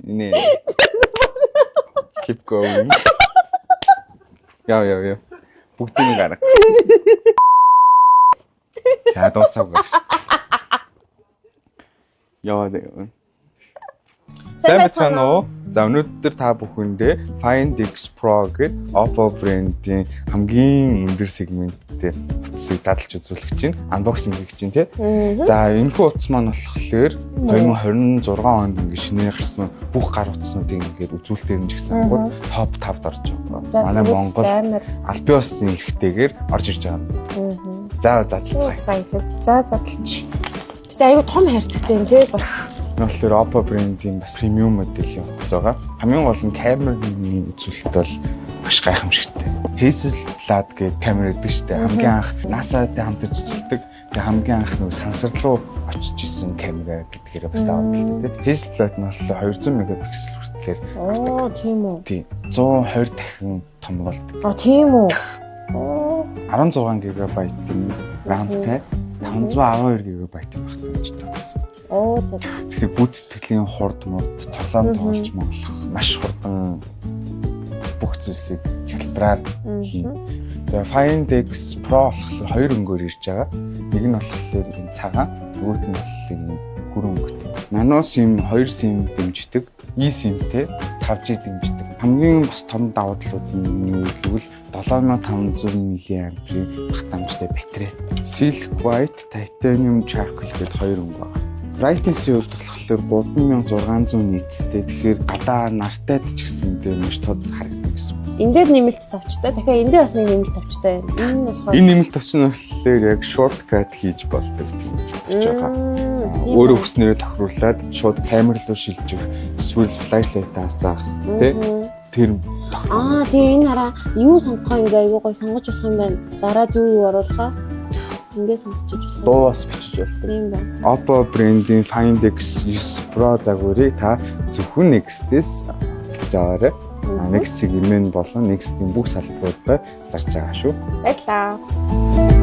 Нэ. Keep going. Яа, яа, яа. Бүгдийг гарга. За, дуусаагүй. Яа. Сайн байцгаана уу? За, өнөөдөр та бүхэндээ Find X Pro гэдэг Oppo брендийн хамгийн өндөр сегменттэй утсыг задлж үзүүлэх чинь, unboxing хийх чинь, тий. За, энэхүү утас маань болохоор 2026 онд ингэ шинээр гарсан бүх гар утаснуудыг ингээд үзүүлэлтээр нь ч гэсэн ангууд топ 5-д орж байгаа. Манай Монгол аль биесны эрхтэйгээр орж ирж байгаа. За, задлцгаая. Excited. За, задлч. Гэтэ айгүй том хайрцагтай юм, тий, бас. Энэ болохоор Oppo брендийн бас премиум моделийн утас байгаа. Хамгийн гол нь камерын үзүүлэлт бол маш гайхамшигтай. Hasselblad гэдэг камер гэдэг шүү дээ. Хамгийн анх NASA-тай хамтарч ажилладаг. Тэгээ хамгийн анх нэг сансар руу очиж исэн камера гэдгээр бас даваад л дээ, тий. Hasselblad нь болохоор 200 мегапиксел хүртлээр Оо, тийм үү. тий, 120 дахин томруулдаг. Аа, тийм үү. Оо. 16 ГБ-ийн RAM-тай, 512 ГБ-ийн багтаамжтай байсан. Оо, за. Тэгэхээр гүйцэтгэлийн хурд мурд, тоглоом тоглож моглох маш хурдан, бүх зүйлсийг хялбараар хийн. За, Find X Pro болохоор хоёр өнгөөр ирж байгаа. Нэг нь болохоор ийм цагаан, нөгөөх нь болохоор ийм хүрэн өнгөтэй. Nano SIM, 2 SIM дэмждэг, eSIM-тэй, 5G дэмждэг. Хамгийн бас том давуу талууд нь юу гэвэл 7500 mAh-ийн багтаамжтай батарей. Silk White, Titanium Charcoal гэдэг хоёр өнгө байна. Brightness-ийн хувьд болохоор 3600 nits-тэй. Тэгэхээр гадаа нартайд ч гэсэн дээ маш тод харагдана гэсэн. Энд дээр нэмэлт товчтой. Дахиад энэ дээр бас нэг нэмэлт товчтой байна. Энэ нь болохоор Энэ нэмэлт товч нь болохоор яг shortcut хийж болдог тийм товч байгаа. Өөрөө хүснээрээ тохируулаад шууд камер руу шилжих, эсвэл flashlight-аа асаах, тий, тэр Аа, тэгээ энэ хараа, юу сонгохоо ингээ айгуу гоё сонгож болох юм байна. Дараад юу юу оруулахаа ингээ сонгож болох. Дуу бас бичиж болдог. Тийм байна. Oppo брендийн Find X9 Pro загварыг та зөвхөн Next-ээс худалдаж аваарай. Next-ийг имэн болон Next-ийн бүх салбаруудаар зарж байгаа шүү. Баярлалаа.